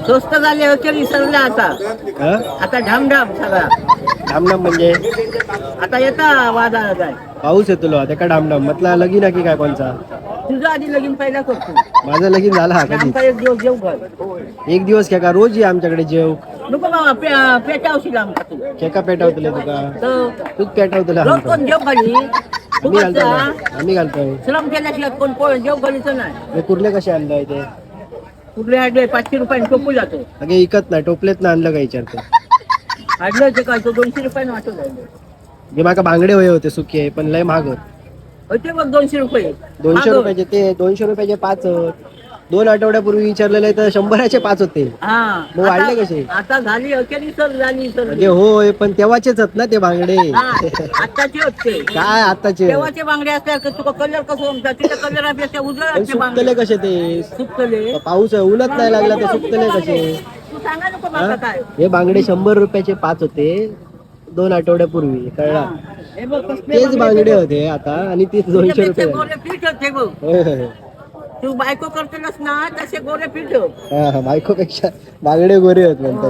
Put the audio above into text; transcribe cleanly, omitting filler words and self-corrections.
स्वस्त झाले होते, विसरला आता. हा? आता ढामढाम सगळा. डामडाम म्हणजे? आता येता वादाला जाय. पाऊस येतो त्याका डामडाम म्हटला. लगीन आहे की काय कोणचा? तुझं आधी लगीन पहिला करतो. माझं लगीन झाला कधी? आमचा एक दिवस जेव घर. एक दिवस खेका, रोज ये आमच्याकडे जेव. नको बाबा, पेटावशील आमका तू. खेका पेटावतले तुका? तर तूच पेटावतले रोज आमका. कोण जेव घाली? तू आम्ही घालतो कसं? ना, आम्ही घालतोय. श्रम केल्याशिवाय कोण कोण जेव घालीचं नाही. हे कुर्ले कसे आणलं ते? कुठले आणले? 500 रुपयाने टोपू जातो. अगे, इकत नाही, टोपलेत ना आणलं काय विचारतो. आणलं ते काय, तो 200 रुपयाने वाटत राहिले. जे माका बांगडे होय होते सुके, पण लय महाग होत. होते बघ 200 रुपये. 200 महाग. रुपयाचे ते, 200 रुपयाचे पाच होत. 2 आठवड्यापूर्वी विचारलेले तर 100चे पाच होते. हा. मग वाढले आता- कसे? आता झाली अखेरी सर, झाली सर. म्हणजे होय, पण तेव्हाचेच होत ना ते बांगडे. हा, आत्ताचे होते. काय आताचे? तेव्हाचे बांगडे असल्या की तुका कलर कसं उमटा? तिथे कलर आपल्या पण उजळ सुकतले कसे ते? सुकतले. पाऊस आहे, ऊनच नाही लागला तर सुकतले कसे? तू सांगा नको हा? माका काय. हे बांगडे 100 रुपयाचे पाच होते 2 आठवड्यापूर्वी, कळला? हा. हे बघ कसले तेच बांगडे होते आता आणि तेच 200 त्याच्यापेक्षा रुपये. गोरे पीठ होते बघ. होय, होय. तू बायको करतेलस ना तसे गोरे पीठ होत. हा, हा, बायकोपेक्षा बांगडे गोरे होत म्हणता.